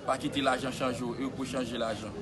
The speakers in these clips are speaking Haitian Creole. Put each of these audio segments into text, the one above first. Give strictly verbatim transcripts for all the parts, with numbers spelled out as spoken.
Pa kite lajan chanje w, e ou k pou chanje lajan.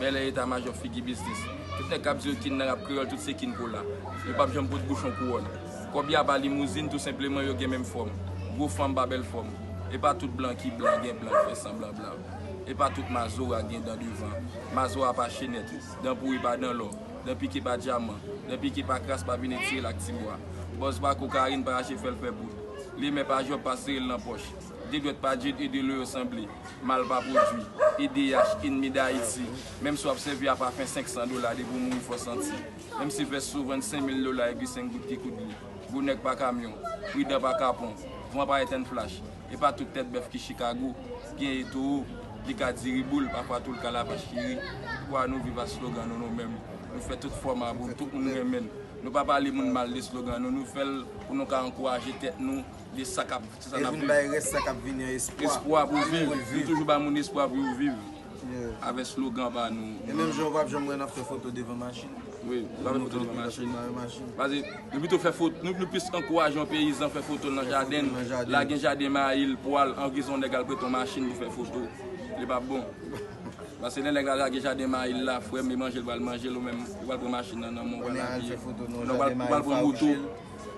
Bèlè eta majò figi biznis. Tout nèg k ap di yo kin nan rap kreyòl, tout se kin kola. Yo p ap janm pot bouchon kouwòn. Kòb y aba limouzin, tou senpleman yo gen menm fòm. Gwo fanm pa bèl fòm. E pa tout blan ki blan, gen blan k fè sanblan blan. E pa tout mazora gen dan devan. Mazora pa chenèt, dan pouri pa dan lò, dan pike pa dyaman, dan pike pa kras, pa vin etire l ak ti bwa. Bòz pa kokayin, pa rache fè l fè poud. Lemè pa jòb, pa sere l nan pòch. De dwèt pa djed e de loyo sanble. Mal pa pwodui. E D H, enmi Dayiti. Menm si w ap sèvi a pafen senk san dola, depi w mouri fò santi. Menm si vès sou vann senk mil dola epi senk goud ki koud li. Gwo nèg pa kamyon. Pridan pa kapon. Van pa etenn flach. E pa tout tèt bèf ki Chicago. Gen e towo. Li ka diri boul, pafwa tou l ka lavach ki ri. Kwa nou viv a slogan nou, nou menm. Nou fè tout fòma pou tout moun renmen n. Nou pa pale moun mal de slogan nou. Nou fè l pou nou ka ankouraje tèt nou. De sa k ap, se sa n ap viv. E vin bay rès sa k ap vini an espwa. Espwa pou viv. Pou l viv. Nou toujou ba moun espwa pou yo viv. Yeah. Avèk slogan pa nou. E menm jan w p ap janm wè n ap fè foto devan machin. Wi, nou pa fè foto devan machin. Paske nou pito fè foto, nou, nou plis ankouraje yon peyizan fè foto l nan jaden l. La gen jaden mayi l, pwal, an rezon nèg al prete yon machin pou fè foto. Li p ap bon. Paske lè nèg la lage jaden mayi l la, frè m, e manje l pral manje l, ou menm, ou pral pran machin nan nan men w, pral abiye. Ou pral pran moto.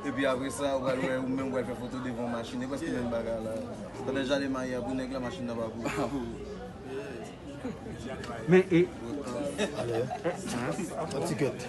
Epi apre sa, ou pral wè, ou menm pral fè foto devan machin. E prèske menm bagay la. Pandan jaden mayi a pou nèg la, machin nan pa pou ou. Men e. Yon ti kèt.